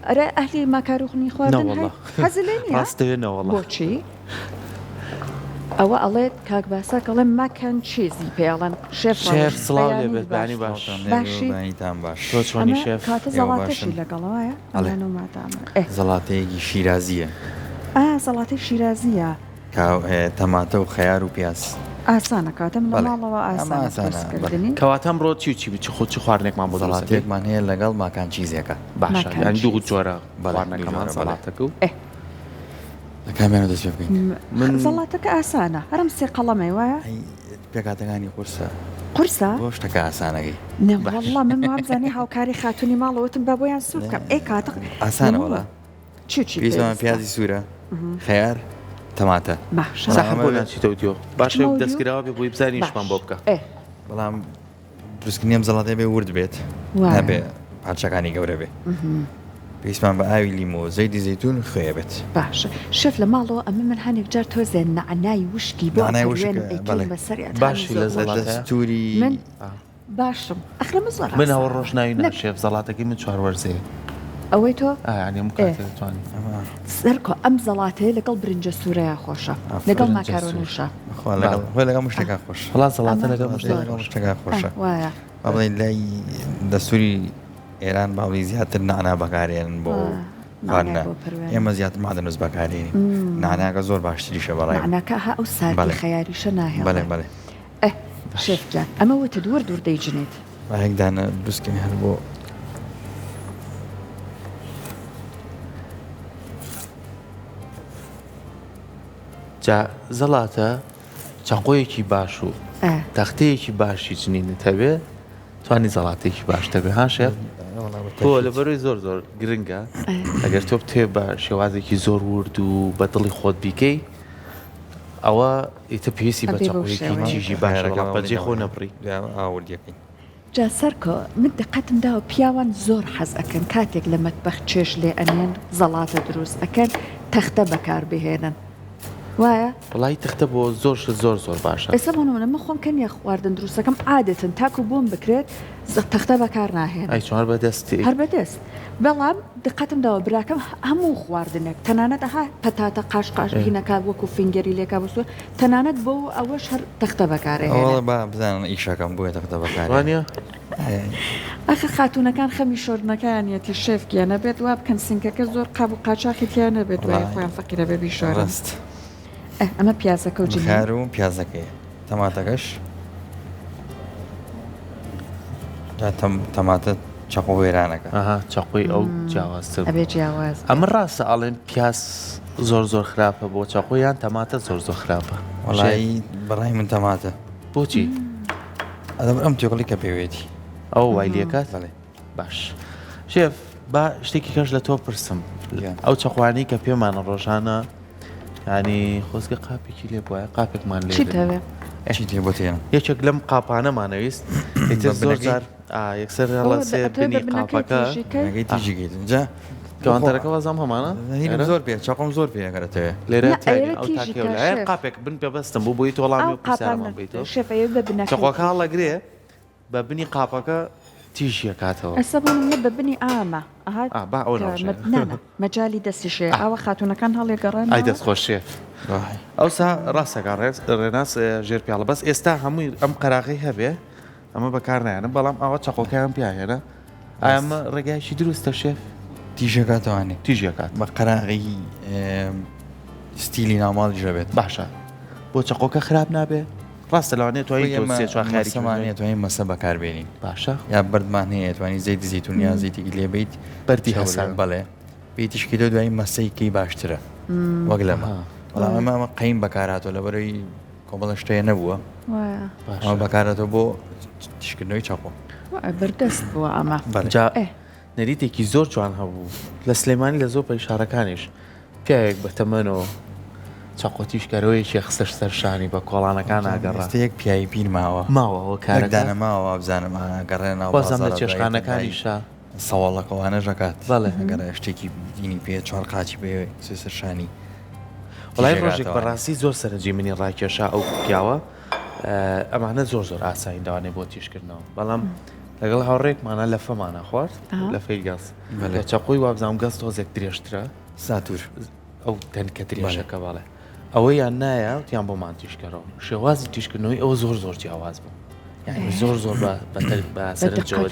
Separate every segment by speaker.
Speaker 1: ئەرێ ئەهلی ماکارۆنی خواردن
Speaker 2: نەوەڵا.
Speaker 1: هەی حەزت لێ نییە؟
Speaker 2: ڕاست دەوێ نەوەڵا.
Speaker 1: بۆچی؟ ئەوە ئەڵێت کاک باساک ئەڵێ mac and cheese ی پێ ئەڵێن شێف
Speaker 2: شێف
Speaker 1: ڕەوشت
Speaker 2: سڵاو لێ
Speaker 1: بەیانیت
Speaker 2: بێت
Speaker 1: باش
Speaker 2: بەیانی باش.
Speaker 3: سڵاوتان لێ بێ و
Speaker 1: باشی؟
Speaker 3: بەیانیتان باش.
Speaker 2: تۆ چۆنی
Speaker 1: ئەمە
Speaker 2: شێف؟
Speaker 1: کاتە
Speaker 3: ئێوە
Speaker 1: زەڵاتەشی
Speaker 3: باشن؟
Speaker 1: لەگەڵە وایە؟
Speaker 3: ئەڵێ.
Speaker 1: ئەمانە و مادامە ئێ.
Speaker 3: زەڵاتەیەکی شیرازییە.
Speaker 1: ئا زەڵاتەی شیرازییە.
Speaker 3: کا تەماتە و خەیار و پیاز.
Speaker 1: ئاسانە کاتە من لە
Speaker 3: بەڵێ
Speaker 1: ماڵەوە
Speaker 3: ئەمە
Speaker 1: ئاسانە
Speaker 3: ئاسانە
Speaker 1: دروست
Speaker 3: بەڵێ.
Speaker 1: کردنی.
Speaker 2: کەواتە ئەمڕۆ چی و چی چ خۆ چ خواردنێکمان بۆ دروست ئەکەی؟
Speaker 3: زەڵاتەیەکمان هەیە لەگەڵ mac and cheese ێکە.
Speaker 2: باشە
Speaker 1: mac and
Speaker 2: یانی دوو
Speaker 1: cheese.
Speaker 2: جۆرە
Speaker 3: بەڵێ دوو
Speaker 2: خواردنەکەمان
Speaker 3: جۆرە بەڵێ.
Speaker 2: زەڵاتەکە و.
Speaker 1: ئێ.
Speaker 3: لە کامیانەوە دەست پێ بکەین؟
Speaker 2: من.
Speaker 1: زەڵاتەکە ئاسانە هەر ئەم سێ قەڵەمەی وایە؟
Speaker 3: ئەی پێکهاتەکانی قورسە.
Speaker 1: قورسە؟
Speaker 3: بۆ شتەکە ئاسانەکەی.
Speaker 1: نە
Speaker 2: باش.
Speaker 1: وەڵڵا من وامزانی هاوکاری خاتوونی ماڵەوە وتم با بۆیان سووک بکەم ئێ کاتە
Speaker 3: ئاسانە
Speaker 1: لە
Speaker 3: وەڵا.
Speaker 1: چی و چی
Speaker 3: پێویستمان
Speaker 1: پێویستە؟
Speaker 3: پیازی سوورە، خەیار، تەماتە.
Speaker 1: باشە.
Speaker 3: بەڵام
Speaker 2: سەحەر
Speaker 3: ئەمە
Speaker 2: بۆ
Speaker 3: بێ
Speaker 2: ناچیتە ئەودیو؟ باشە
Speaker 1: بچمە ئەودیو؟
Speaker 2: دەستکراوە بێ بۆی بزانین ئیشمان
Speaker 1: باش
Speaker 2: بۆ بکا.
Speaker 1: ئێ.
Speaker 3: بەڵام دروستکردنی ئەم زەڵاتەیە بێ ورد بێت
Speaker 1: وایە.
Speaker 3: نابێ پارچەکانی گەورە بێ. پێویستمان بە ئاوی لیمۆ، زەیتی زەیتون، خوێ بێت.
Speaker 1: باشە شێف لە ماڵەوە ئەمە من هەنێک جار تۆزێ نەعنای وشکی بۆ
Speaker 3: نەعنای وشک
Speaker 1: ئەپەروێنم
Speaker 3: بەڵێ.
Speaker 1: ئەیکەیمە سەریا تامی
Speaker 2: باشی
Speaker 1: زۆر
Speaker 2: لە
Speaker 1: خۆشە.
Speaker 3: لە
Speaker 2: زەڵاتەیە؟
Speaker 3: دەستووری
Speaker 1: من باشم ئەخر ئەمە زۆر
Speaker 2: من ئەوە
Speaker 1: ئاسانە
Speaker 2: ڕۆژ ناوی نا
Speaker 1: نەک
Speaker 2: شێف زەڵاتەکەی من چوار وەرزەیە.
Speaker 1: ئەوەی تۆ
Speaker 2: ئا یانی هەموو
Speaker 1: ئێ.
Speaker 2: کاتێ دەتوانی.
Speaker 1: سەرکۆ ئەم زەڵاتەیە لەگەڵ برنجە سوورەیا خۆشە لەگەڵ
Speaker 3: ئافەرین.
Speaker 2: برنجە سوور.
Speaker 1: ماکارۆنیشە.
Speaker 3: خوا لەگەڵ
Speaker 2: بەڵێ.
Speaker 3: خۆی لەگەڵ مشتەکە خۆشە.
Speaker 2: وەڵا زەڵاتە
Speaker 1: ئەمە
Speaker 2: لەگەڵ
Speaker 3: زەڵاتە
Speaker 2: مشتەکە
Speaker 1: زۆر
Speaker 3: لەگەڵ
Speaker 2: خۆشە.
Speaker 3: مشتەکە
Speaker 1: ئە
Speaker 3: خۆشە.
Speaker 1: وایە.
Speaker 3: با بڵێین لای دەستووری ئێران با بڵێین زیاتر نەعنا بەکارێنن بۆ
Speaker 1: وا نەعنای
Speaker 3: خواردنە
Speaker 1: بۆ پەروێنە.
Speaker 3: ئێمە زیاتر مەعدەنوس بەکارێنین نەعناکە زۆر باشتریشە بەڕای من.
Speaker 1: نەعناکە ئەها ئەو ساردی
Speaker 3: بەڵێ
Speaker 1: خەیاریشە
Speaker 3: بەڵێ
Speaker 1: ناهێڵێ.
Speaker 3: بەڵێ.
Speaker 1: ئه شێف گیان ئەمە وتت ورد ورد دەیجنیت.
Speaker 3: با یەک دانە دروست کەین هەر بۆ.
Speaker 2: جا زەڵاتە چەقۆیەکی باش و
Speaker 1: ئه.
Speaker 2: تەختەیەکی باشی چنینت هەبێ توانی زەڵاتێکی باش دەبێ ها شێف بۆ لەبەرەوەی زۆر زۆر گرنگە ئەگەر تۆ بتێ بە شێوازێکی زۆر ورد و بە دڵی خۆت بیکەی ئەوە ئیتر پێویستی بە
Speaker 1: ئەبێ بەو
Speaker 2: چەقۆیەکی
Speaker 1: شێوەیە
Speaker 2: تیژی باشە
Speaker 3: خەیارەکە
Speaker 2: بەڵام
Speaker 3: ئەوەندەی
Speaker 2: بەجێ خۆ
Speaker 3: نەوەیە
Speaker 2: نەبڕی.
Speaker 3: ئاوردیەکەین.
Speaker 1: جا سەرکۆ من دقەتم داوە پیاوان زۆر حەز ئەکەن کاتێک لە مەتبەخ چێش لێ ئەنێن زەڵاتە دروست ئەکەن تەختە بەکار بهێنن وایە؟
Speaker 2: وەڵایی تەختە بۆ زۆر شت زۆر زۆر باشە.
Speaker 1: ئێستا بۆ نمونە من خۆم کە نیە خواردن دروست ئەکەم عادەتەن تاکو بۆم بکرێت تەختە بەکار ناهێنم.
Speaker 2: ئەی چۆن هەر بە دەست؟
Speaker 1: هەر بە دەست بەڵام دقەتم داوە براکەم هەموو خواردنێک تەنانەت ئەها پەتاتە قاش قاش هینەکات وەکو finger ی لێکا بۆ تەنانەت بۆ ئەوەش هەر تەختە بەکارئەهێنێ.
Speaker 3: ئەوەڵە با بزانن ئیشەکەم بۆیە تەختە بەکارێ.
Speaker 2: وانیە؟
Speaker 1: ئاخر خاتوونەکان خەمی شۆردنەکەیانیەتی شێف گیان ئەبێت وا بکەن سینکەکە زۆر قاب و قاچاخی تیا نەبێت دوایی خۆیان فەقیرە بێ بیشۆرن.
Speaker 3: ڕاست.
Speaker 1: ئە ئەمە پیازەکە و جنێ.
Speaker 3: خەیار و پیازەکەیە تەماتەکەش تەماتە چەقۆ وێرانەکە.
Speaker 2: ئەها چەقۆی ئەو جیاوازتر بوو.
Speaker 1: ئەبێ جیاواز بێ.
Speaker 2: ئەمە ڕاستە ئەڵێن پیاز زۆر زۆر خراپە بۆ چەقۆ یان تەماتە زۆر زۆر خراپە؟
Speaker 3: وەڵایی بەڕای من تەماتە.
Speaker 2: بۆچی؟
Speaker 3: ئەدەبەر ئەم تێکەڵی کە پێوێتی.
Speaker 2: ئەوە وای لێکات؟
Speaker 3: بەڵێ.
Speaker 2: باش شێف با شتێکی کەش لە تۆ پرسم ئەو چەقوانەی کە پێمانە ڕۆژانە ینی خۆزگە قاپێکی لێ بواە قاپێکمان لێ
Speaker 3: چی بۆ تێنم
Speaker 2: یەکێک لەم قاپانەمانەویست ئیتر زۆر جار یەکسەر هەڵەسێ بنی قاپەکە
Speaker 3: جا
Speaker 2: کەوانتەرەکە وازام هەمانە
Speaker 3: زۆر پێ چاقم زۆر پێ ئەگەرەتەوێ
Speaker 2: لێرە قاپێک بن پێ بەستم بوو بۆی تۆڵامی پرسیارمان بیتەوە چەقۆکە هەڵەگرێ بە بنی قاپەکە تیژی ئەکاتەوە.
Speaker 1: ئێستا بۆ نمونە بە بنی ئامە ئەها
Speaker 2: ئا با ئەوە نەوەشێ.
Speaker 1: نا نا مەجالی دەستیشێ ئاوە خاتوونەکان هەڵیەگەڕێنەوە.
Speaker 2: ئای دەست خۆش شێف. ئەوسا ڕاستەکا ڕێز ڕێناس ژێر پیاڵە بەس ئێستا هەمووی ئەم قەراغەی هەبێ ئەمە بەکار نایەنم بەڵام ئاوا چەقۆکەیان پیا هێنا ئایا ئەمە ڕێگایەکی دروستە شێف؟
Speaker 3: تیژەکاتەوانێ
Speaker 2: تیژەکات
Speaker 3: بە قەراغی ستیلی ناوماڵیش ئەبێت.
Speaker 2: باشە بۆ چەقۆکە خراپ نابێ؟ ڕاستە لەوانەیە توانی تۆ سێ چوار خەیاری
Speaker 3: مەسەمان هەیە توانی مەسە بەکاربێنین
Speaker 2: باشە
Speaker 3: یا بەردمان هەیە توانی زەیتی زەیتون یا زەیتێکی لێ بیت
Speaker 2: بەردی هەسان
Speaker 3: بەڵێ بیتیشکی لۆ دوایی مەسەی کەی باشترە وەک لەمە بەڵام ئەمە ئەمە قەیم بەکارهاتوە لەبەرەوەی کۆمەڵە شتەیە نەبووە ئەمە بەکارهاتوە بۆ تیشکردنەوەی چەقۆ
Speaker 1: بەردەست بووە ئەمە
Speaker 2: جا نەریتێکی زۆر جوان هەبوو لە سلێمانی لە زۆر پەی شارەکانیش پیاوێک بە تەمەنەوە چەقۆ تیژکەرەوەیەکی خستە سەر شانی بە کۆڵانەکان ئاگەڕا.
Speaker 3: ئێستا یەک پیاوی پیر ماوە.
Speaker 2: ماوە ئەوە کارەکە؟
Speaker 3: یەک دانە ماوە وابزانم ئەگەڕێ ناو
Speaker 2: وازم لە
Speaker 3: بازاڕ
Speaker 2: چێشتخانەکانیشا.
Speaker 3: سەواڵەکەوانەش ئەکات.
Speaker 2: بەڵێ.
Speaker 3: ئەگەڕێ شتێکی دینی پێ چوار قاچی پێ خستە سەر شانی.
Speaker 2: وەڵای ڕۆژێک بەڕاستی زۆر سەرنجی منی ڕاکێشا ئەو پیاوە ئەمانە زۆر زۆر ئاسایین لەوانەیە بۆ تیژکردنەوە بەڵام. لەگەڵ هاوڕێکمانە لەفەمانە خوارد لەفەی گەز لە چەقۆی وابزانام گەز تۆزێک درێژترە
Speaker 3: ساتور
Speaker 2: ئەو تەنکە درێژەکە بەڵێ ئەوەیان نایە وتیان بۆمان تیشکەرەوە شێوازی تیشکردنەوەی ئەوە زۆر زۆر جیاواز بوو یعنی زۆر زۆر بە سەرنجەوە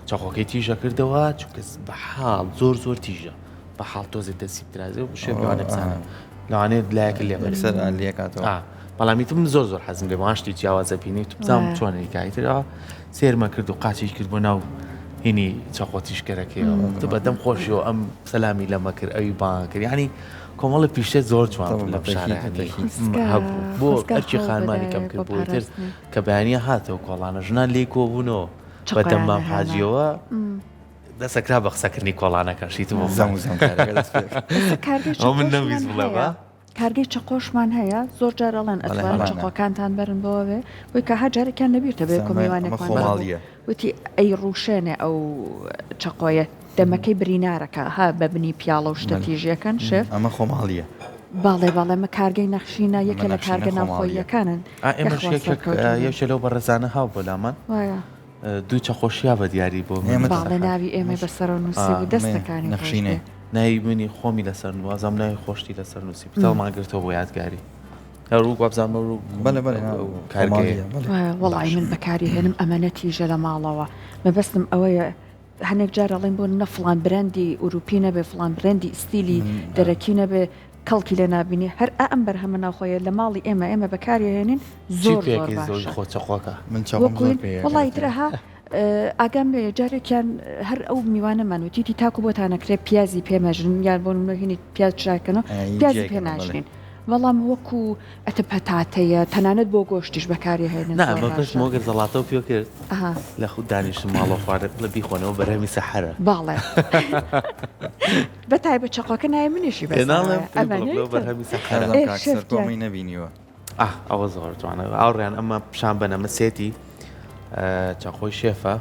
Speaker 2: چەقۆکەی تیژە کردەوە چونکە بە حاڵ زۆر زۆر تیژە بە حاڵ تۆزێ دەستی درازێ و شێ لەوانێ بزانە لەوانێ لایەک لێ
Speaker 3: سەر لێکاتەوە
Speaker 2: بەڵام ئیتر من زۆر زۆر حەزم لێ بوو شتی جیاوازە بینی تو بزانم چۆن ئەیکا ئیتر سێرمە کرد و قاچی کرد بۆ ناو هینی چەقۆ تیشکەرەکەیەوە تو بەدەم خۆشیەوە ئەم سەلامی لەمە کرد ئەوی بانگ کرد یعنی کۆمەڵە پیشە زۆر جوان بوو لە شارانی هەبوو بۆ ئەرکی خانمانی کەم کرد بۆ ئیتر کە بەیانە هاتەوە کۆڵانە ژنان لێی کۆبوونەوە بەدەم مام حاجیەوە دەسەکرا بە قسەکردنی کۆڵانەکەشی تو بۆ
Speaker 3: زەم و زەم کارەکە دەست پێ
Speaker 2: ئەو من نەمویست بڵێ بە
Speaker 1: کارگەی چەقۆشمان هەیە زۆر جار ئەڵێن ئەتوانن چەقۆکانتان بەرن بۆ ئەوێ بۆی کە هەر جارێکیان لەبیرتە بێ کۆ میوانێکمان وتی ئەی ڕوشێنێ ئەو چەقۆیە دەمەکەی برینارەکە ها بە بنی پیاڵە و شتە تیژیەکەن شێف
Speaker 3: ئەمە خۆماڵیە
Speaker 1: باڵێ باڵێ مە کارگەی نەخشینە یەکە لە کارگە ناوخۆییەکانن
Speaker 2: یەکێ لەو بەڕێزانە هاو بۆ لامان دوو چەقۆشیا بە دیاری بۆ من.
Speaker 1: باڵێ ناوی ئێمەی بەسەرەوە نووسیبوو دەستەکانی خۆش بێ.
Speaker 2: ناوی منی خۆمی لەسەر وازم ناوی خۆشتی لەسەر نووسی پیتەڵمان گرتەوە بۆ یادگاری هەروک وابزانم ئەو
Speaker 3: بەڵێ بەڵێ
Speaker 2: کارگەیە.
Speaker 1: وەڵی من بەکاری هێنم ئەمەنە تیژە لە ماڵەوە مەبەستم ئەوەیە هەنێک جار ئەڵێن بۆ نە فڵان برەندی ئوروپی نەبێ فڵان برەندی ئیستیلی دەرەکی نەبێ کەڵکی لێ نابینی هەر ئا ئەم بەرهەمە ناوخۆیە لە ماڵی ئێمە ئێمە بەکاری هێنین زۆر زۆر باشە
Speaker 2: خۆ چەقۆکە
Speaker 3: من چەقۆم زۆر پێ
Speaker 1: وەڵی ترە ها ئاگام لێ جارێکیان هەر ئەو میوانەمان وتیتی تاکو بۆتان نەکرێ پیازی پێ مەژن یان بۆ نمونە هینی پیاز چاکەنەوە پیازی پێ ناژنین بەڵام وەکو ئەتە پەتاتەیە تەنانەت بۆ گۆشتیش بەکاری هێنن
Speaker 2: نا بە پشت مۆگەر زەڵاتەو پێ کرد لە خود دانیشتم ماڵەوە خواردن بڵێ بیخۆنەوە بەرهەمی سەحەرە
Speaker 1: باڵێ بە تایبەت چەقۆکە ناوی منیشی بەسەرەوەیە
Speaker 2: ئەمە بەرهەمی سەحەرە
Speaker 3: سەرکۆمەی نەبینیوە
Speaker 2: ئاه ئەوە زۆر جوانە ئاوڕیان ئەمە پیشان بەنە مسێتی چەقۆی شێفە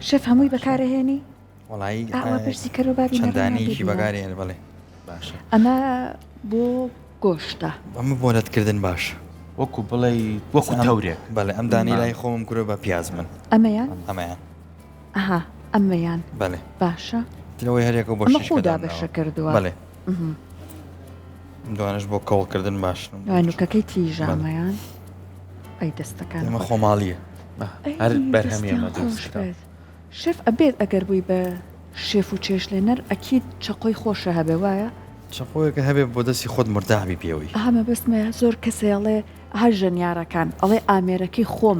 Speaker 1: شێف هەمووی بەکارەهێنی
Speaker 3: وەڵایی
Speaker 1: ئەوە پرسی کەرو بابی
Speaker 3: چەندانەیەکی بەکارێن بەڵێ
Speaker 2: باشە
Speaker 1: ئەمە بۆ گۆشتە
Speaker 3: ئەمە بۆ لەتکردن باش
Speaker 2: وەکو بڵێ وەکو تەورێک
Speaker 3: بەڵێ ئەم دانی لای خۆمم کورە بە پیاز من
Speaker 1: ئەمەیان
Speaker 3: ئەمەیان
Speaker 1: ئەها ئەمەیان
Speaker 3: بەڵێ
Speaker 1: باشە
Speaker 3: ترەوەی هەرێکە بۆ
Speaker 1: ئەمە خۆ دابەشە کردووە
Speaker 3: بەڵێ دوانش بۆ کەوڵکردن باشن
Speaker 1: نوکەکەی تیژە ئەمەیان ئەی دەستەکان
Speaker 3: ئەمە خۆماڵیە
Speaker 2: هەر بەرهەمی ئەمە دروست کراوە.
Speaker 1: شێف ئەبێت ئەگەر بووی بە شێف و چێشتلێنەر ئەکید چەقۆی خۆشە هەبێ وایە؟
Speaker 3: چەقۆیەکە هەبێ بۆ دەستی خۆت مورتاح بی پێوەی.
Speaker 1: ئەها مەبەستمە زۆر کەسێ ئەڵێ ئەها ژەنیارەکان ئەڵێ ئامێرەکەی خۆم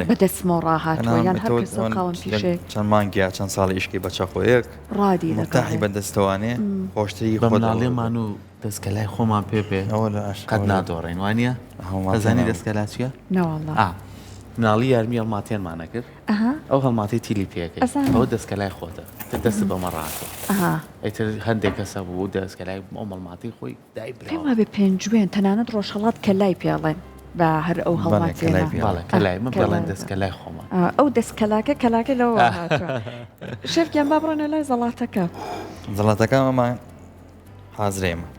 Speaker 1: بە دەستمەوە ڕاهاتووە یان هەر کەسە خاوەن پیشەیەک.
Speaker 3: چەند مانگ یا چەند ساڵی ئیشکەی بە چەقۆیەک
Speaker 1: ڕادی لەگەڵ
Speaker 3: مورتاحی بە دەستەوانێ خۆشتری
Speaker 2: بە
Speaker 3: خۆت
Speaker 2: مناڵیمان و دەستکەلای خۆمان پێ بێ قەت نادۆڕێین وانیە؟ ئەزانی دەستکەلا چیە؟
Speaker 1: نەوەڵا.
Speaker 2: ئا مناڵی یارمی هەڵماتێنمان ئەکرد ئەو هەڵماتەی تیلی پێ ئەکەی ئەوە دەستکەلای خۆتە تر دەستت بەمە ڕاهاتوە ئیتر هەندێک کەس هەبوو دەستکەلای ئەو مەڵماتەی خۆی دای
Speaker 1: براوە. پێم وابێ پێنجوێن تەنانەت ڕۆژهەڵات کەلای پێ ئەڵێن بە هەر ئەو هەڵماتێنە.
Speaker 2: بەڵێ کەلای من پێڵێن دەستکەلای خۆمان.
Speaker 1: ئەو دەستکەلاکە کەلاکە لەوە هاتووە. شێف گیان با بڕۆینە لای زەڵاتەکە.
Speaker 3: زەڵاتەکە ئەمە حازرە ئێمە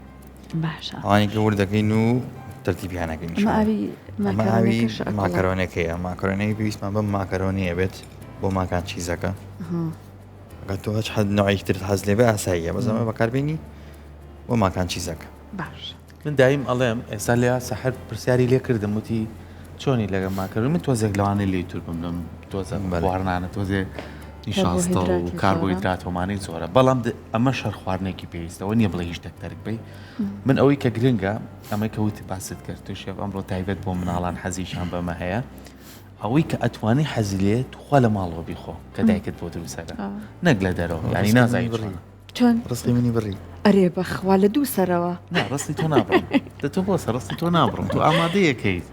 Speaker 1: باشە
Speaker 3: ئەوانی کە ورد دەکەین و تەرتیبیان ئەکەین
Speaker 1: ئەمە ئاوی
Speaker 3: ئەمە ئاوی
Speaker 1: ماکەرۆنەکەشە ئەکوڵێ.
Speaker 3: ماکەرۆنەکەیە ماکەرۆنەی پێویستمان بەم ماکەرۆنیە بێت بۆ ماکان چیزەکە ئەگەر تۆ هەچ حەد نوعێکی ترت حەز لێ بێ ئاساییە بەس ئەمە بەکاربێنی بۆ ماکان چیزەکە
Speaker 1: باش
Speaker 2: من دایم ئەڵێم ئێستا لێ سەحەر پرسیاری لێ کردم وتی چۆنی لەگە ماکەرۆنی من تۆزێک لەوانەیە لێی تور بم لەم تۆزە خواردنانە تۆزێ نیشاستە و کاربۆهیدراتۆمانەی زۆرە بەڵام ئەمە شەر خواردنێکی پێویستەوە نییە بڵێ هیچ شتێک تەرک بی من ئەوەی کە گرنگە ئەمەی کە وتی باست کرد تو شێف ئەمڕۆ تایبەت بۆ مناڵان حەزیشان بەمە هەیە ئەوەی کە ئەتوانی حەزی لێ توخوا لە ماڵەوە بیخۆ کە دایکت بۆ دروستەکە نەک لە دەرەوە ینی نازانی
Speaker 1: بڕی چۆن
Speaker 3: ڕسقی منی بڕی
Speaker 1: ئەرێ بەخوا لە دوو سەرەوە
Speaker 2: نا ڕستی تۆ نابڕم دە تۆ بۆ سەر ڕستی تۆ نابڕم تۆ ئامادەیەکەیت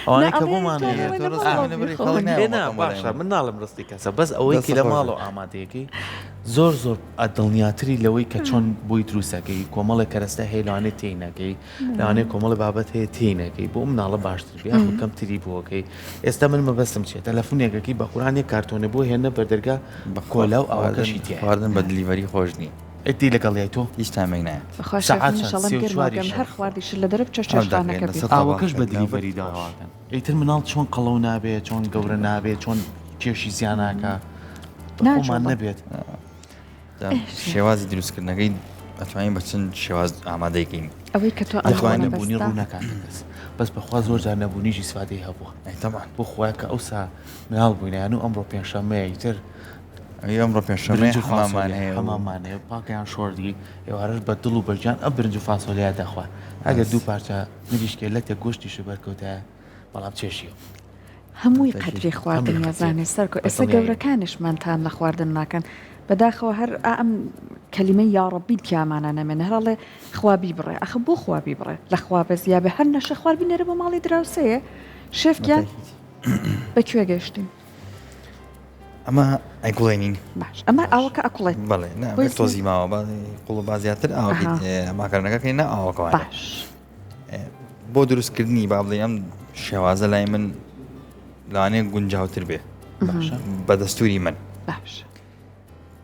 Speaker 2: ئەوانەی کە بۆمان هەیە تۆ ڕستی منی بڕی خەڵک نا باشە من ناڵم ڕستی کەسە بەس ئەوەی کە لە ماڵەوە ئامادەیەکەی زۆر زۆر دڵنیاتری لەوەی کە چۆن بۆی دروستەکەی کۆمەڵێک کەرەستە هەیە لەوانەیە تێی نەکەی لەوانەیە کۆمەڵی بابەت هەیە تێی نەکەی بۆ مناڵە باشتر بێ یاخود کەمتری بۆکەی ئێستا من مەبەستم چیە تەلەفونێکەکەی بە قورئان یەک کارتۆنێ بۆ هێنە بەردەرگا کۆلا و ئاوەکەشی تیایە
Speaker 3: خواردن بە delivery خۆش نییە.
Speaker 2: ئەی لەگەڵیای تۆ؟
Speaker 3: هیچ تامێک نایەت.
Speaker 1: بەخوا شێف
Speaker 2: سەعات
Speaker 1: منیش
Speaker 2: چەند؟
Speaker 1: ئەڵێم
Speaker 2: سێ و
Speaker 1: گەرما
Speaker 2: چواریش
Speaker 1: گەرم
Speaker 2: شەو.
Speaker 1: هەر خواردیشت لە دەرە بچە
Speaker 3: ئاو
Speaker 1: چێشتخانەکە
Speaker 3: دەکەین لەسەر
Speaker 1: بیخۆ.
Speaker 2: ئاوەکەش
Speaker 3: تەباخێک
Speaker 2: بە
Speaker 3: لابرد
Speaker 2: دلیڤەری
Speaker 3: خۆش.
Speaker 2: داواکەن. ئیتر مناڵ چۆن قەڵەو نابێ چۆن گەورە نابێ چۆن کێشی زیا ناکا بەخۆمان
Speaker 1: ناجوڵێ.
Speaker 2: نەبێت.
Speaker 3: جا شێوازی دروستکردنەکەی ئەتوانین بە چەند شێواز ئامادەی کەین.
Speaker 1: ئەوەی کە تۆ ئەمڕۆ
Speaker 2: دەخوا
Speaker 3: ئەتوانین
Speaker 2: نەبوونی
Speaker 1: مەبەستە.
Speaker 2: ڕوو نەکاتە کەس بەس بەخوا زۆر جار نەبوونیش ئیسفادەی هەبووە.
Speaker 3: ئەی تەبعەن.
Speaker 2: بۆ خوایە کە ئەوسا مناڵ بووینە یانو ئەمڕۆ پێنجشەممەیە ئیتر
Speaker 3: ئەی ئەمڕۆ پێنجشەممەیە
Speaker 2: برنج و
Speaker 3: حەمامان
Speaker 2: فاسۆلیا
Speaker 3: هەیە و
Speaker 2: حەماممان هەیە پاکیان شۆردی ئێوارەش بە دڵ و بە گیان ئەم برنج و فاسۆلیا دەخوا ئەگەر دوو پارچە مریشکێ لەتێک گۆشتیشی بەرکەوتایە بەڵام چێژی هەبوو.
Speaker 1: هەمووی
Speaker 3: تەکی.
Speaker 1: قەدری
Speaker 2: هەمووی
Speaker 1: خواردن
Speaker 2: قەدری
Speaker 1: ئەزانێ سەرکۆ
Speaker 2: بە
Speaker 1: ئێستا
Speaker 2: دڵنیاییەوە.
Speaker 1: گەورەکانیشمان تام لە خواردن ناکەن بەداخەوە هەر ئا ئەم کەلیمەی یاڕەبی تیامانا نەمێنێ هەر ئەڵێ خوا بیبڕێ ئەخە بۆ خوا بیبڕێ لە خوا بەزیابێ هەر نەشێ خوار بینێرە بۆ ماڵی دراوسێیە شێف گیان
Speaker 3: بەتەکید.
Speaker 1: بە کوێ گەشتین؟
Speaker 3: ئەمە ئەیکوڵێنین.
Speaker 1: باش ئەمە ئاوەکە ئەکوڵێت.
Speaker 3: بەڵێ نا ئەگەر تۆزی ماوە با قوڵ با زیاتر ئاوەکەی ماکەرۆنەکە کەین نا ئاوەکەوانێ.
Speaker 1: باش.
Speaker 3: بۆ دروستکردنی با بڵێین ئەم شێوازە لای من لەوانەیە گونجاوتر بێ
Speaker 2: باشە
Speaker 3: بە دەستوری من.
Speaker 1: باش.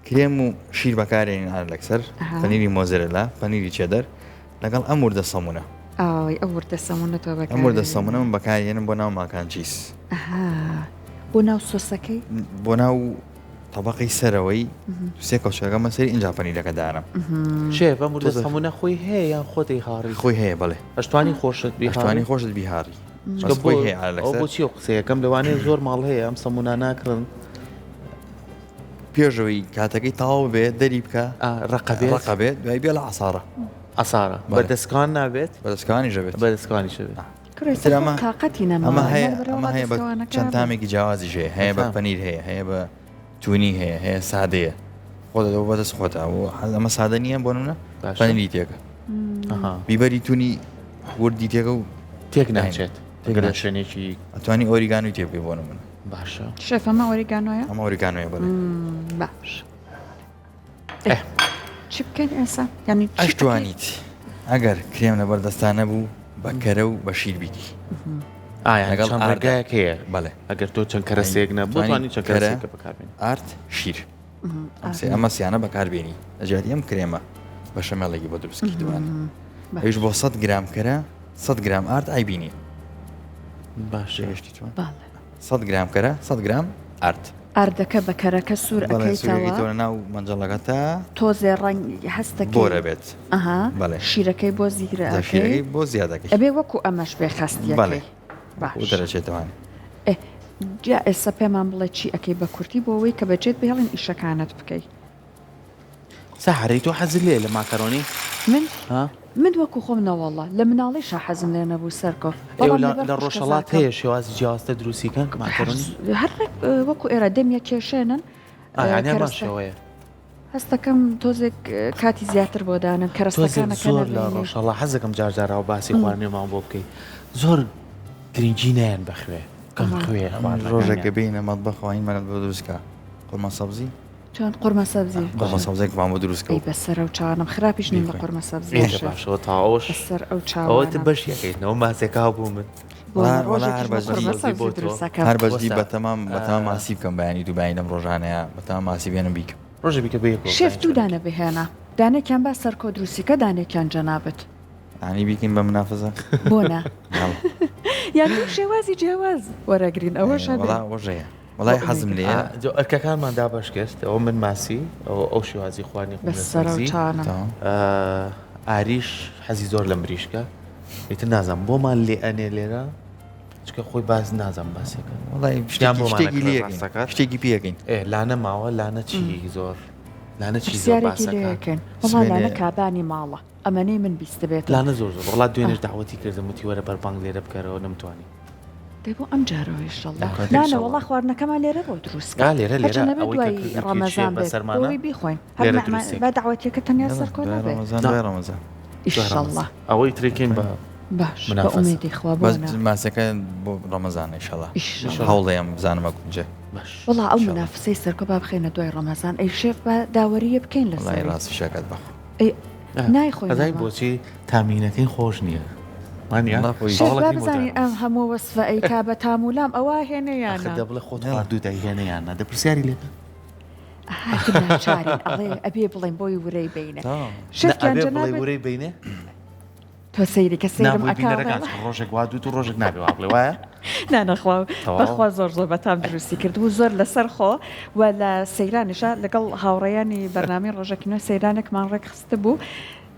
Speaker 3: کرێم و شیر بەکارێنین هەر لەکسەر پەنیری مۆزەرێلا پەنیری چێدەر لەگەڵ ئەم وردە سەمونە.
Speaker 1: ئای ئەو وردە سەمونە تۆ
Speaker 3: ئەم وردە سەمونە من بەکارێنم بۆ ناو mac and cheese.
Speaker 1: ئەها بۆ ناو سۆسەکەی؟
Speaker 3: بۆ ناو تەبەقی سەرەوەی سێ کەوچەکە مەسەری ئینجا پەنیرەکە دانم.
Speaker 2: شێف ئەم وردە سەمونە خۆی هەیە یان خۆت ئەیهاڕی؟
Speaker 3: خۆی هەیە بەڵێ.
Speaker 2: ئەشتوانی خۆشت بیهاڕی؟
Speaker 3: ئەشتوانی خۆشت بیهاڕی.
Speaker 2: چونکە خۆی هەیە ئەوە بۆچی ئەو قسەیەکەم لەوانەیە زۆر ماڵ هەیە ئەم سەمونە ناکڕن.
Speaker 3: پێشەوەی کاتەکەی تەواو بێت دەری بکە
Speaker 2: ڕەقە بێت
Speaker 3: ڕەقە بێت دوای بێ لە عەسارە.
Speaker 2: عەسارە بە دەستکان نابێت؟
Speaker 3: بە دەستکانیش دەبێت.
Speaker 2: بە دەستکانیش دەبێت.
Speaker 1: کوڕێ
Speaker 3: ئیتر ئەمە
Speaker 1: تاقەتی
Speaker 3: ئەمە
Speaker 1: نەماوە
Speaker 3: هەیە
Speaker 1: لەبەرئەوە
Speaker 3: ئەمە هەیە بە
Speaker 1: دەستکەوانەکە
Speaker 3: چەند تامێکی جیاوازیش هەیە هەیە بە پەنیر هەیە هەیە بە تونی هەیە هەیە سادەیە خۆ دەدەوە بەدەست خۆتە ئەمە سادە نییە بۆ نمونە
Speaker 2: باشە.
Speaker 3: پەنیری تێکە بیبەری تونی وردی تێکە و
Speaker 2: تێک ناچێت
Speaker 3: تێک
Speaker 2: لە
Speaker 3: ناچێت.
Speaker 2: شوێنێکی
Speaker 3: ئەتوانی ئۆریگانوی تێ بکەی بۆ نمونە
Speaker 2: باشە
Speaker 1: شێف ئەمە ئۆریگانۆیە؟
Speaker 3: ئەمە ئۆریگانۆیە بەڵێ.
Speaker 1: باش چی بکەین ئێسا یعنی چی
Speaker 3: ئەش
Speaker 1: بکەین؟
Speaker 3: توانیت ئەگەر کرێم لەبەر دەستا نەبوو بە کەرە و بە شیر بیکەی.
Speaker 2: ئایا
Speaker 3: لەگەڵ
Speaker 2: چەند
Speaker 3: ئاردە.
Speaker 2: ڕێگایەک هەیە
Speaker 3: بەڵێ.
Speaker 2: ئەگەر تۆ چەند کەرەسەیەک نەبوو
Speaker 3: توانی
Speaker 2: توانی چەند
Speaker 3: کەرە،
Speaker 2: کەرەسەیەکە بەکاربێنی
Speaker 3: ئارد، شیر. ئەم سێ ئەمە سیانە بەکاربێنی لە جیاتی ئەم کرێمە بە شەمێڵێکی بۆ دروست کردووە. ئەویش بۆ 100 گرام کەرە 100 گرام ئارد ئایبینی.
Speaker 2: باشە
Speaker 3: تێگەشتی چۆن؟
Speaker 1: بەڵێ.
Speaker 3: 100 گرام کەرە 100 گرام ئارد.
Speaker 1: ئاردەکە بە کەرەکە سوور
Speaker 3: بەڵێ سوورەکەیتەوە
Speaker 1: ئەکەیتەوە
Speaker 3: لە ناو مەنجەڵەکە تا
Speaker 1: تۆزێ ڕەنگ هەستەکەی
Speaker 3: بۆرە بێت.
Speaker 1: ئەها
Speaker 3: بەڵێ.
Speaker 1: شیرەکەی بۆ زیرە
Speaker 3: جا
Speaker 1: ئەکەی
Speaker 3: شیرەکەی بۆ زیاد ئەکەی.
Speaker 1: ئەبێ وەکو ئەمەش بێ خەستیەکەی.
Speaker 3: بەڵێ.
Speaker 1: باش.
Speaker 3: وەکو دەرەچێتەوانێ.
Speaker 1: ئێ جا ئێستا پێمان بڵێ چی ئەکەی بە کورتی بۆ ئەوەی کە بەجێت بهێڵین ئیشەکانت بکەی.
Speaker 2: سەحەرەی تۆ حەزت لێیە لە ماکەرۆنی؟
Speaker 1: من؟
Speaker 2: ها؟
Speaker 1: من وەکو خۆم نەوەڵا لە مناڵیشا حەزم لێ نەبوو سەرکۆ
Speaker 2: ئێوە
Speaker 1: بەڵام
Speaker 2: لە
Speaker 1: لەبەر
Speaker 2: لە ڕۆژهەڵات
Speaker 1: خوشکەزاکەم
Speaker 2: هەیە شێوازی جیاوازتر دروستی کەن ماکەرۆنی؟
Speaker 1: هەر ڕێک وەکو ئێرە دەمیە کێشێنن
Speaker 2: ئا یانی هەمان
Speaker 1: کەرەستە
Speaker 2: شێوەیە.
Speaker 1: هەستەکەم تۆزێک کاتی زیاتر بۆ دانێم
Speaker 2: تۆزێک
Speaker 1: کەرەستەکانەکە
Speaker 2: زۆر لە
Speaker 1: نەبینی.
Speaker 2: ڕۆژهەڵات حەزەکەم جار جاراوە باسی خواردنێمان بۆ بکەی زۆر گرنگی نایەن بە خوێ کەم خوێ
Speaker 3: ڕۆژێک
Speaker 2: خواردنەکانیان.
Speaker 3: کە بێینە مەتبەخ ئاینمان بۆ دروست کا قورمە سەبزی.
Speaker 1: چۆن قورمە سەبزی؟
Speaker 3: قورمە سەبزێکمان بۆ دروست کە
Speaker 1: ئەی
Speaker 3: و.
Speaker 1: بەسەر ئەو چاوانەم خراپیش نیم لە
Speaker 3: بیخۆین.
Speaker 1: قورمە سەبزی
Speaker 2: ئێ
Speaker 1: شێف.
Speaker 2: باشەوە تاوەش
Speaker 1: بەسەر ئەو
Speaker 2: ئەوە تر
Speaker 1: چاوانەم.
Speaker 2: بەش یەکەیتنەوە ماسێکا بوو من.
Speaker 1: بۆ
Speaker 3: وەڵا وەڵا
Speaker 1: ڕۆژێکیش
Speaker 3: هەر
Speaker 1: بە
Speaker 3: بەجدی
Speaker 1: قورمە
Speaker 2: سەبزی
Speaker 1: سەبزی
Speaker 2: بۆ تۆ.
Speaker 1: دروست ئەکەم.
Speaker 3: هەر بەجدی
Speaker 2: وەستا
Speaker 3: بەتەمام بەتەمام ماسی بکەم بەیانی دوو بەیانی لەم ڕۆژانەیا بەتەمام ماسی بێنم بیکەم.
Speaker 2: ڕۆژێ بیکە بەیەکەوە
Speaker 1: شێف
Speaker 2: بزانین
Speaker 1: دوو
Speaker 2: چۆن
Speaker 1: دانە بهێنە دانێکیان با سەرکۆ دروستی کە دانێکیان جەنابت.
Speaker 3: یانی بیکەین بە منافەزە؟
Speaker 1: بۆ نا؟
Speaker 3: یاڵا.
Speaker 1: یان دوو شێوازی جیاواز وەرەگرین ئەوەش هەبێ.
Speaker 3: وەڵا ئەوەش هەیە. وەڵای حەزم لێیە.
Speaker 2: جا ئەرکەکانمان دابەش کرد ئەوە من ماسی ئەوە ئەو شێوازی خواردنی خۆم لە
Speaker 1: بەسەر ئەو
Speaker 2: سەبزی.
Speaker 1: چاوانەم.
Speaker 3: تەواو.
Speaker 2: ئاریش حەزی زۆر لە مریشکە ئیتر نازانم بۆمان لێ ئەنێ لێرە چونکە خۆی باس نازانم باسێکە.
Speaker 3: وەڵای
Speaker 2: یان
Speaker 3: شتێکی
Speaker 2: بۆمان
Speaker 3: شتێکی
Speaker 2: ئەکڕێ
Speaker 3: لێ ئەکەین
Speaker 2: ڕاستەکات.
Speaker 3: شتێکی پێ ئەکەین.
Speaker 2: ئێ لانە ماوە لانە چی زۆر لانە چی زۆر
Speaker 1: پرسیارێکی لێ
Speaker 2: باسەکات.
Speaker 1: ئەکەین وەڵا لانە
Speaker 3: سبەینێ
Speaker 1: کابانی ماڵە ئەمەنەی من بیستبێتم.
Speaker 2: لانە زۆر زۆر وەڵا دوێنێش دەعوەتی کردم وتی وەرە بەربانگ لێرە بکەرەوە نەمتوانی.
Speaker 1: دەی بۆ ئەم جارەوە ئیشەڵڵا.
Speaker 2: لە
Speaker 1: نانە
Speaker 2: ئیشەڵڵا.
Speaker 1: وەڵا خواردنەکەمان لێرە بۆ دروست کە.
Speaker 2: ئا لێرە لێرە
Speaker 1: هەرچەند نەبێ
Speaker 2: ئەوەی کە
Speaker 1: دوای
Speaker 2: کردووتی شێر
Speaker 1: ڕەمەزان بێت بۆ
Speaker 2: بەسەرمانە
Speaker 1: ئەوەی بیخۆین. هەر
Speaker 2: لێرە
Speaker 1: نەعمە
Speaker 2: دروستی
Speaker 1: با
Speaker 2: کە.
Speaker 1: دەعوەتیەکە تەنیا
Speaker 3: یاڵا
Speaker 1: سەرکۆ
Speaker 3: دوای
Speaker 1: نەبێ.
Speaker 3: ڕەمەزان
Speaker 2: نا
Speaker 3: دوای ڕەمەزان.
Speaker 2: دوای
Speaker 1: ئیشەڵڵا.
Speaker 2: ڕەمەزان. ئەوەی ترێکەین بە
Speaker 1: باش بە
Speaker 2: منافەسە.
Speaker 1: ئومێدی خوا بۆ
Speaker 3: بەس
Speaker 1: نا.
Speaker 3: ماسەکە بۆ ڕەمەزانە ئیشەڵا.
Speaker 1: ئیشەڵڵا.
Speaker 3: هەوڵێم بزانم ئەگونجێ.
Speaker 2: باش.
Speaker 1: وەڵا ئەو
Speaker 3: ئیشەڵڵا.
Speaker 1: منافسەی سەرکۆ با بخەینە دوای ڕەمەزان ئەی شێف با داوەرییە بکەین
Speaker 3: وەڵای
Speaker 1: لەسەری.
Speaker 3: ڕاست فشەکەت بەخوا.
Speaker 1: ئەی نایخۆین
Speaker 2: ئەزانی
Speaker 1: ئەمە.
Speaker 2: بۆچی تامینەکەی خۆش نییە وانە؟
Speaker 3: وەڵا خۆی
Speaker 1: شێف با
Speaker 2: هەوڵەکەی بۆ
Speaker 1: بزانین
Speaker 2: دانەوە.
Speaker 1: ئەم هەموو وەسفە ئەیکا بە تام و لام ئەوە هێنێ یان
Speaker 2: ئاخر
Speaker 1: نا؟
Speaker 2: دە بڵێ خۆت خواردووتە هێنێ یان نا دە پرسیاری لێ کە.
Speaker 1: ئەها ناچارین ئەڵێ ئەبێ بڵێن بۆی ورەی بینێ شێف گیان
Speaker 2: ئەبێ بڵێ
Speaker 1: جەنابت
Speaker 2: ورەی بینێ
Speaker 1: تۆ سەیری کە
Speaker 2: نا
Speaker 1: سەیرم
Speaker 2: بۆی
Speaker 1: ئەکا
Speaker 2: بینەرەکان چونکە ڕۆژێک وا دوت و ڕۆژێک نابێ وا بڵێ وایە؟
Speaker 1: نا نەخوا
Speaker 2: تەواو
Speaker 1: بەخوا زۆر زۆر بەتام دروستی کردبوو زۆر لەسەر خۆ و لە سەیرانیشا لەگەڵ هاوڕێیانی بەرنامەی ڕۆژەکی نوێ سەیرانێکمان ڕێکخستبوو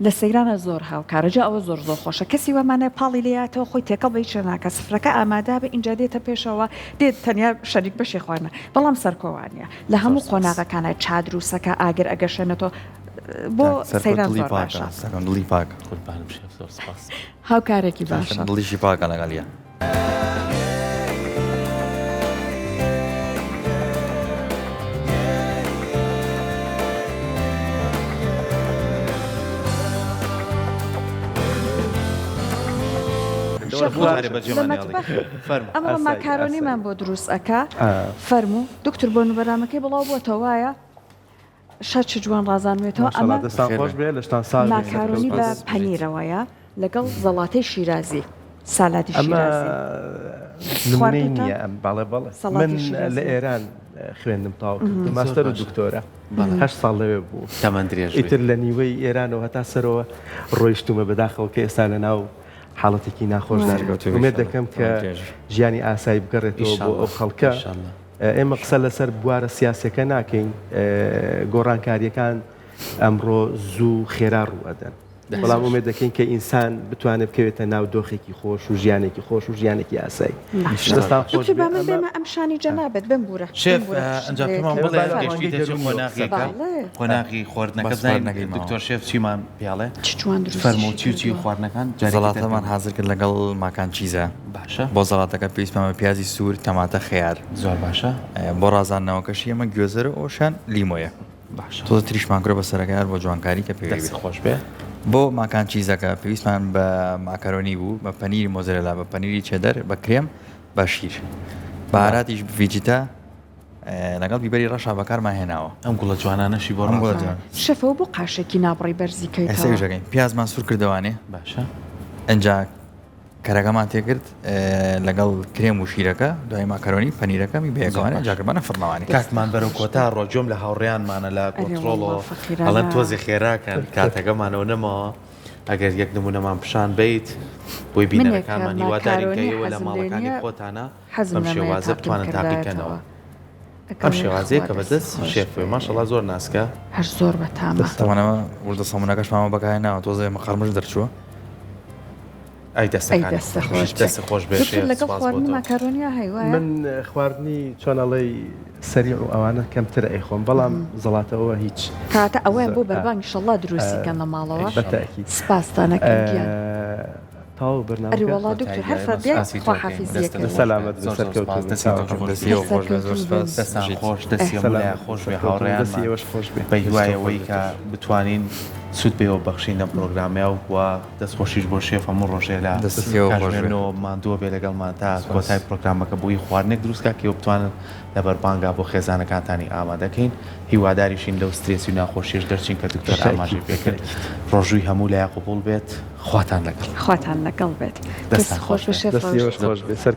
Speaker 1: لە سەیرانە زۆر هاوکارە جا ئەوە زۆر زۆر خۆشە کەسی وامانە پاڵی لێیاتەوە خۆی تێکەڵ بە هیچ شتێک ناکا سفرەکە ئامادە بێ ئینجا دێتە پێشەوە دێت تەنیا شەریک بەشی خواردنە بەڵام سەرکۆ وانیە لە
Speaker 3: زۆر
Speaker 1: هەموو
Speaker 3: سپاس.
Speaker 1: قۆناغەکانا چا دروسەکا ئاگر ئەگەشێنێتەوە بۆ
Speaker 3: کاک سەرکۆ
Speaker 1: سەیران
Speaker 3: دڵی
Speaker 1: زۆر
Speaker 3: پاکە
Speaker 1: باشە.
Speaker 3: سەرکۆ دڵی پاکە.
Speaker 2: قوربانم شێف زۆر سپاس.
Speaker 1: هاوکارێکی باشە.
Speaker 3: دڵیشی پاکە لەگەڵیا.
Speaker 1: ئەمڕۆ ماکارۆنیمان بۆ دروست ئەکا فەرموو دکتور بۆن و بەرامەکەی بڵاو بۆتەوە وایە؟ شا چ جوان ڕازانوێتەوە
Speaker 4: ماشاءاللە
Speaker 1: ئەمە
Speaker 4: دەستان خۆش بێ لەشتان ساغ بێ
Speaker 1: ماکارۆنی
Speaker 4: سەرکەوتوو
Speaker 1: بە
Speaker 4: بن.
Speaker 1: پەنیرەوەیە لەگەڵ زەڵاتەی شیرازی سالادی
Speaker 4: ئەمە
Speaker 1: شیرازی
Speaker 4: نمونەی
Speaker 1: خواردوتە
Speaker 4: نییە ئەم بەڵێ بەڵێ
Speaker 1: سەڵاتی
Speaker 4: من لە
Speaker 1: شیرازی
Speaker 4: ئێران خوێندم تەواو کردو
Speaker 2: زۆر
Speaker 4: ماستەر و
Speaker 2: باشە
Speaker 4: دکتۆرە
Speaker 2: بەڵێ
Speaker 4: هەشت ساڵ لەوێ بووم
Speaker 2: تەمەن درێژ بێ.
Speaker 4: ئیتر لە نیوەی ئێرانەوە هەتا سەرەوە ڕۆیشتوومە بەداخەوە کە ئێستا لە ناو حاڵەتێکی ناخۆشدان
Speaker 3: سەرکەوتوو بی
Speaker 4: ئومێد
Speaker 3: ئیشەڵا
Speaker 4: دەکەم کە
Speaker 3: تەمەن درێژ بی.
Speaker 4: ژیانی ئاسایی بگەڕێتەوە بۆ
Speaker 2: ئیشەڵا
Speaker 4: ئەو خەڵکە
Speaker 2: ئیشەڵا.
Speaker 4: ئێمە قسە لەسەر بوارە سیاسیەکە ناکەین، گۆڕانکاریەکان ئەمڕۆ زوو خێرا ڕوو ئەدەن، بەڵام ئومێد دەکەین کە ئینسان بتوانێت بکەوێتە ناو دۆخێکی خۆش و ژیانێکی خۆش و ژیانێکی ئاسایی. دەستان خۆش
Speaker 1: دکتۆر
Speaker 4: بێ
Speaker 1: با من
Speaker 4: ئەمە
Speaker 1: بێمە ئەم شانی جەنابت بمبورە
Speaker 2: شێف
Speaker 1: بمبورە
Speaker 2: ئەنجا پێمان
Speaker 4: ئێمە
Speaker 2: بڵێ
Speaker 4: با لە ڕوانگەی
Speaker 2: گەشتیتە چ
Speaker 4: دەروونیەوە قسە
Speaker 2: قۆناغێکە
Speaker 4: بکەین.
Speaker 1: بەڵێ
Speaker 2: قۆناغی خواردنەکە
Speaker 3: بەس
Speaker 2: بزانین
Speaker 3: خواردنەکەی ماوە.
Speaker 2: دکتۆر شێف چیمان پێڵێ
Speaker 1: چ جوان دروستیشی
Speaker 2: فەرموو چی و چی
Speaker 1: کردووە.
Speaker 2: خواردنەکان جارێکی تر
Speaker 3: زەڵاتەمان
Speaker 2: پێمان
Speaker 3: حازر کرد لەگەڵ mac and cheese ە.
Speaker 2: باشە.
Speaker 3: بۆ زەڵاتەکە پێویستمان بە پیازی سوور، تەماتە، خەیار.
Speaker 2: زۆر باشە.
Speaker 3: بۆ ڕازاندنەوەکەشی ئەمە گوێزەر و ئەوشیان لیمۆیە.
Speaker 2: باشە.
Speaker 3: تۆزە تریشمان کردوە بە سەرەکە هەر بۆ جوانکاری کە پێوەی
Speaker 2: دەست
Speaker 3: بێت.
Speaker 2: خۆش بێ.
Speaker 3: بۆ mac and cheese ەکە پێویستمان بە ماکەرۆنی بوو، بە پەنیری مۆزەرێلا، بە پەنیری چێدەر، بە کرێم، بە شیر. بەهاراتیش ڤیجیتا لەگەڵ بیبەری ڕەشا بەکارمان هێناوە.
Speaker 2: ئەم گوڵە جوانانەشی بۆ
Speaker 3: ئەم گوڵە
Speaker 2: ڕازاندووە.
Speaker 3: جوان.
Speaker 1: شەفەوە بۆ قاشێکی نابڕی بەرزی
Speaker 3: ئێستا
Speaker 1: کەیتەوە.
Speaker 3: ئیش دەکەین. پیازمان سوور کردەوانێ.
Speaker 2: باشە.
Speaker 3: ئینجا کەرەکەمان تێکرد لەگەڵ کرێم و شیرەکە دوای ماکەرۆنی پەنیرەکەمی بەیەکەوانێ جا کردمانە فڕنەوانی.
Speaker 2: کاتمان بەرەو کۆتا ڕۆ گوێم لە هاوڕێیانمانە لە کۆنتڕۆڵەوە ئەڵێن تۆزێ خێراکەن کاتەکەمانەوە نەماوە ئەگەر یەک نمونەمان پیشان بەیت بۆی بینەرەکانمان هیوادارین کە ئێوە لە ماڵەکانی خۆتانە بەم شێوازە بتوانن تاقیکەنەوە ئەم شێوازەیە کە بەدەست شێف بێ ماشەڵا زۆر ناسکە
Speaker 1: هەر زۆر بەتامە.
Speaker 3: تەمەنەوە وردە سەمونەکەشمانەوە بەکارهێناوە تۆزێ مقەرمش دەرچووە.
Speaker 2: ئەی
Speaker 1: ئەی
Speaker 2: دەستەکانی
Speaker 1: دەستە
Speaker 2: خۆش
Speaker 1: خۆش
Speaker 2: دەست خۆش بێ
Speaker 1: دکتۆر
Speaker 2: شێف
Speaker 1: لەگەڵ
Speaker 2: سپاس بۆ
Speaker 1: خواردنی
Speaker 2: تۆ.
Speaker 1: ماکارۆنیا هەی وایە؟
Speaker 4: من خواردنی چۆن ئەڵێی سەریع و ئەوانە کەمتر ئەیخۆم بەڵام زەڵاتەوە هیچ
Speaker 1: کەواتە ئەوەیان
Speaker 4: زۆر
Speaker 1: بۆ
Speaker 4: ئا
Speaker 1: بەربانگ ئیشەڵڵا دروستی کەن لە ماڵەوە
Speaker 4: بە تەئکید
Speaker 1: سپاستان ئەکەم گیان.
Speaker 4: تەواو
Speaker 1: ئەرێ
Speaker 4: بەرنامەکە
Speaker 1: وەڵا دکتۆر هەر فەردیای
Speaker 2: سپاسی تۆ ئەکەین
Speaker 1: خواحافیزی
Speaker 2: دەستت
Speaker 1: ئەکەین.
Speaker 2: خۆش بێ
Speaker 4: سەلامەت بن
Speaker 2: زۆر زۆر سپاس
Speaker 4: سەرکەوتوو بن
Speaker 2: دەستی تۆش
Speaker 4: چاوەکەم
Speaker 2: خۆش بێ
Speaker 3: دەستی ئێوە خۆش بێ زۆر
Speaker 1: سەرکەوتوو بن.
Speaker 3: سپاس
Speaker 2: دەستان
Speaker 3: بژیت.
Speaker 2: خۆش دەستی هەموو
Speaker 4: سەلامەت
Speaker 2: لایە
Speaker 4: بن
Speaker 2: خۆش بێ
Speaker 4: سەرکەوتوو بن دەستی
Speaker 2: هاوڕێیانمان
Speaker 4: ئێوەش خۆش بێ
Speaker 2: بە هیوای
Speaker 3: دەست خۆش
Speaker 2: ئەوەی
Speaker 3: بێ
Speaker 2: کە بتوانین سوود پێوە بەخشین لەم پرۆگرامە و دەستخۆشیش بۆ شێف هەموو ڕۆژێ لە
Speaker 3: دەستی ئێوە خۆش
Speaker 2: کاژمێر
Speaker 3: بێ.
Speaker 2: نۆ ماندووە بێ لەگەڵمان تا
Speaker 3: سپاس.
Speaker 2: کۆتای پرۆگرامەکە بۆی خواردنێک دروست کا کە ئێوە بتوانن لە بەربانگا بۆ خێزانەکانتانی ئامادەکەین هیواداریشین لەو سترێسی و ناخۆشیەش دەرچین کە دکتۆر ئاماژەی پێکرد ڕۆژووی هەموو لایە قبوڵ بێت خواتان لەگەڵ.
Speaker 1: خواتان لەگەڵ بێت.
Speaker 2: دەستتان
Speaker 1: دەست خۆش
Speaker 2: خۆش
Speaker 1: بێ
Speaker 2: بێ.
Speaker 1: شێف
Speaker 4: دەستی
Speaker 1: ڕەوشت.
Speaker 4: ئێوەش خۆش بێ سەر.